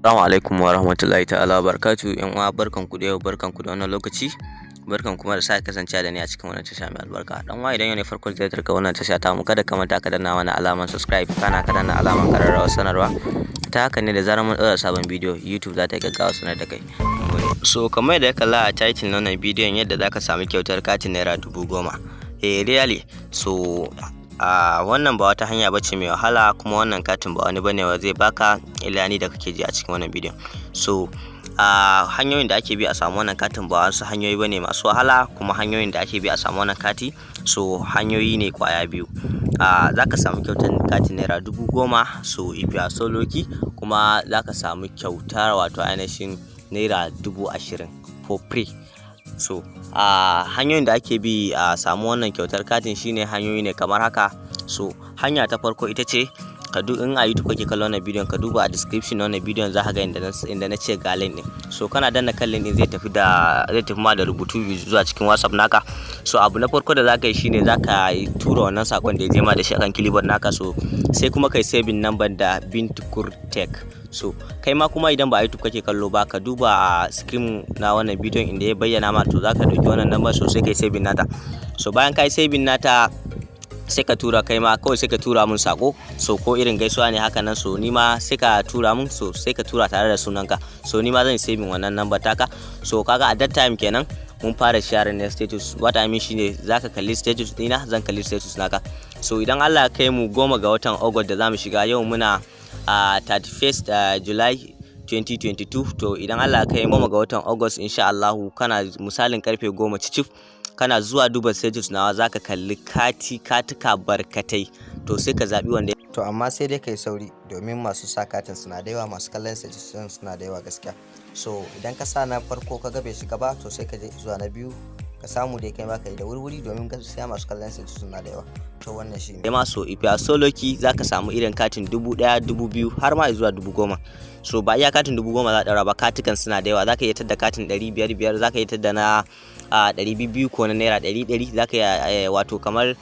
Assalamu alaikum wa rahmatullahi ta'ala wa barakatuhu. Ƴan uwa, barkanku da yau, barkanku da wannan lokaci, barkan kuma da sake kasancewa da ni a cikin wannan tasha mai albarka. Dan uwa, idan yau ne farkon ziyartar ka wannan tasha ta mu, kada ka manta ka danna mana alamar subscribe, kana ka danna alamar kararrawar sanarwa. Ta haka ne da zarar mun ɗaura sabon bidiyo, YouTube za ta yi gaggawa sanar da kai. So kamar yadda ka kalla a title na wannan bidiyon, yadda za ka samu kyautar katin ₦10,000. Eh, really. So a wannan ba wata hanya bace mai wahala, kuma wannan katin ba wani bane wa zai baka illa ni da kake ji a cikin wannan bidiyon. So a hanyoyin da ake bi a samu wannan katin ba wasu hanyoyi bane masu wahala, kuma hanyoyin da ake bi a samu wannan kati, so hanyoyi ne kwaya biyu. A za ka samu kyautar katin ₦10,000, so if you are so lucky, kuma za ka samu kyautar wato ainihin ₦20,000 for free. So a hanyoyin da ake bi a samu wannan kyautar katin shine hanyoyi ne kamar haka. So hanya ta farko ita ce ka du in a YouTube kake kallon wannan bidiyon, ka duba a description na wannan bidiyon, za ka ga inda na ce ga link din. So kana danna kan link din, zai tafi ma da rubutu zuwa cikin WhatsApp naka. So abu na farko da zaka yi shine zaka tura wannan sakon da ya je ma da shi akan keyboard naka. So sai kuma kai saving number da Bintukur Tech. So kai ma kuma idan ba a YouTube kake kallo ba, ka duba a screen na wannan bidiyon inda ya bayyana ma, to zaka dauki wannan number, so sai kai saving nata. So bayan kai saving nata, sai ka tura kai ma kawai sai ka tura mun sako. So ko irin gaisuwa ne haka nan, so ni ma sai ka tura mun, so sai ka tura tare da sunanka. So ni ma zan saving wannan number taka. So kaga at that time kenan mun fara sharing na status. What I mean shine zaka kalli status dina, zan kalli status naka. So idan Allah ya kai mu 10 ga watan August da zamu shiga, yau muna a 31st July 2022, to idan Allah ya kai 10 ga watan August, insha Allah, kana misalin karfe 10 cicif, kana zuwa duba status nawa, zaka kalli kati katuka barkatai. To sai ka zabi wanda To amma sai dai kai sauri, domin masu sa katin suna da yawa, masu kallon status suna da yawa gaskiya. So idan ka sa na farko ka ga bai shiga ba, to sai ka je zuwa na biyu, ka samu dai kai ma ka yi da wurwuri, domin gaskiya masu kallon status suna da yawa. To wannan shine. Ma so if you are so lucky, zaka samu irin katin 1000, 2000, har ma zuwa 10,000. So ba iya katin 10,000 za a ɗaura ba, katukan suna da yawa. Zaka iya tadda katin ɗari biyar biyar, zaka iya tadda na 200 ko na naira ɗari ɗari. Zaka iya wato kamar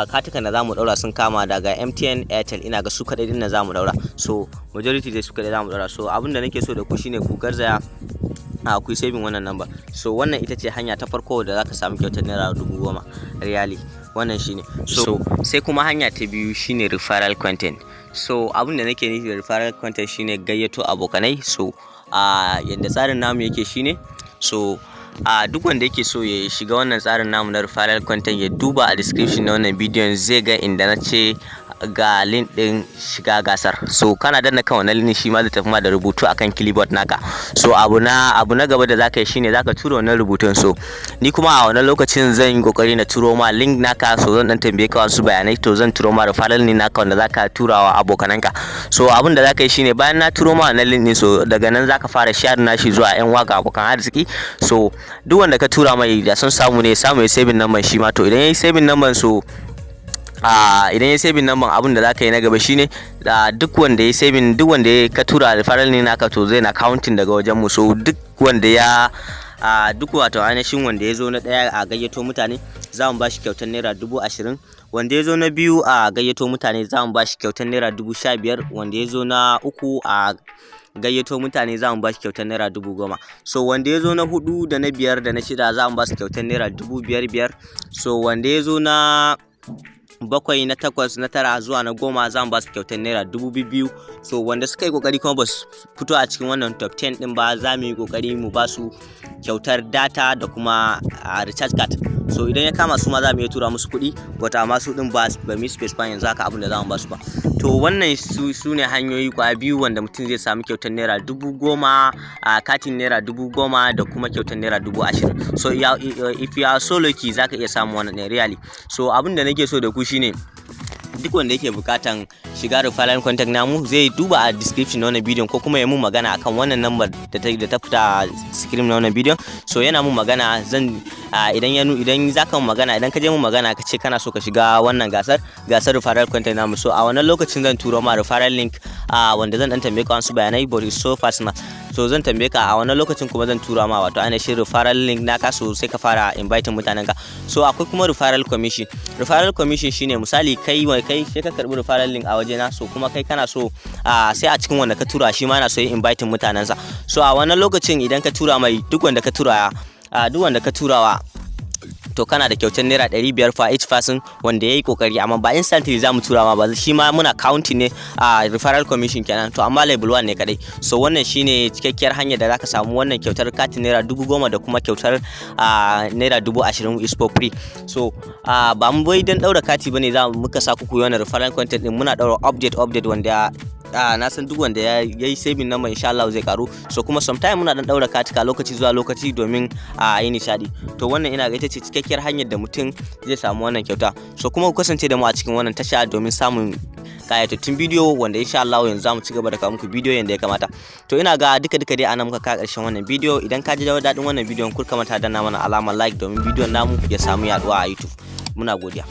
katukan da zamu ɗaura sun kama daga MTN, Airtel, ina ga su kaɗai ɗin nan zamu ɗaura. So majority dai su kaɗai zamu ɗaura. So abin da nake so da ku shine ku garzaya a ku yi saving wannan number. So wannan ita ce hanya ta farko da zaka samu kyautar ₦10,000, really. Wannan shine. So sai kuma hanya ta biyu shine referral content. So abin da nake nufi da referral content shine gayyato abokanai. So a yanda tsarin namu yake shine, so a duk wanda yake so ya shiga wannan tsarin namu na referral content, ya duba a description na wannan bidiyon, zai ga inda na ce ga link din shiga gasar. So kana danna kan wannan link, shi ma zai tafi ma da rubutu akan clipboard naka. So abu na gaba da zaka yi shine zaka tura wannan rubutun. So ni kuma a wannan lokacin zan yi kokari na turo ma link naka. So zan dan tambaye ka wasu bayanai, to zan turo ma referral link naka wanda zaka tura wa abokananka. So abin da zaka yi shine bayan na turo ma wannan link din, so daga nan zaka fara share nashi zuwa yan uwa ga abokan arziki. So duk wanda ka tura mai, da son samu ne samu ya saving number shi ma. To idan yayi saving number, so a idan ya saving number, abin da zaka yi na gaba shine da duk wanda ya saving, duk wanda ya ka tura referral ne naka, to zai na counting daga wajen mu. So duk wanda ya a duk wato ainihin wanda ya zo na ɗaya a gayyato mutane, za mu ba shi kyautar ₦20,000. Wanda ya zo na biyu a gayyato mutane, za mu ba shi kyautar ₦15,000. Wanda ya zo na uku a gayyato mutane, za mu ba shi kyautar ₦10,000. So wanda ya zo na hudu da na biyar da na shida, za mu ba su kyautar naira dubu biyar biyar. So wanda ya zo na bakwai, na takwas, na tara zuwa na 10, za mu ba su kyautar ₦2,000. So wanda suka yi kokari kuma ba su fito a cikin wannan top 10 din ba, za mu yi kokari mu ba su kyautar data da kuma recharge card. So idan ya kama su ma, za mu iya tura musu kuɗi wata, amma su din ba mu yi specify yanzu haka abin da za mu ba su ba. To wannan su ne hanyoyi kwa biyu wanda mutum zai samu kyautar ₦10,000, a katin ₦10,000 da kuma kyautar ₦20,000. So if you are so lucky, zaka iya samun wannan ne, really. So abin da nake so da ku shine duk wanda yake bukatan shiga referral contact namu, zai duba a description na wannan bidiyon ko kuma ya mun magana akan wannan number da ta fita screen na wannan bidiyon. So yana mun magana, zan Idan ya idan zaka mu magana, idan ka je mu magana ka ce kana so ka shiga wannan gasar referral contest namu, so a wannan lokacin zan turo ma referral link, wanda zan dan tambaye ka wasu bayanai, but it's so personal. So zan tambaye ka a wannan lokacin, kuma zan tura ma wato ainihin referral link naka, so sai ka fara inviting mutanen ka. So akwai kuma referral commission. Referral commission shine, misali, kai wai kai sai ka karbi referral link a wajena, so kuma kai kana so sai a cikin wanda ka tura shi ma yana so yin inviting mutanensa. So a wannan lokacin idan ka tura mai, duk wanda ka turawa, to kana da kyautar ₦500 for each person wanda ya yi kokari. Amma ba instantly za mu tura ma ba, shi ma muna counting ne, a referral commission kenan. To amma level 1 ne kadai. So wannan shine cikakkiyar hanyar da zaka samu wannan kyautar katin ₦10,000 da kuma kyautar ₦20,000 is for free. So ba mu bai dan daura kati bane za muka sa ku wannan referral contest din. Muna daura update update wanda na san duk wanda ya yi saving number, insha Allah zai karu. So kuma sometime muna dan daura katika lokaci zuwa lokaci domin a yi nishadi. To wannan ina ga ita ce cikakkiyar hanyar da mutum zai samu wannan kyauta. So kuma ku kasance da mu a cikin wannan tasha domin samun kayatattun bidiyo, wanda insha Allah yanzu zamu ci gaba da kawo muku bidiyo yanda ya kamata. To ina ga duka duka dai anan muka ka karshen wannan bidiyo. Idan ka ji daɗin wannan bidiyon, kar ka manta danna mana alamar like domin bidiyon namu ya samu yaduwa a YouTube. Muna godiya.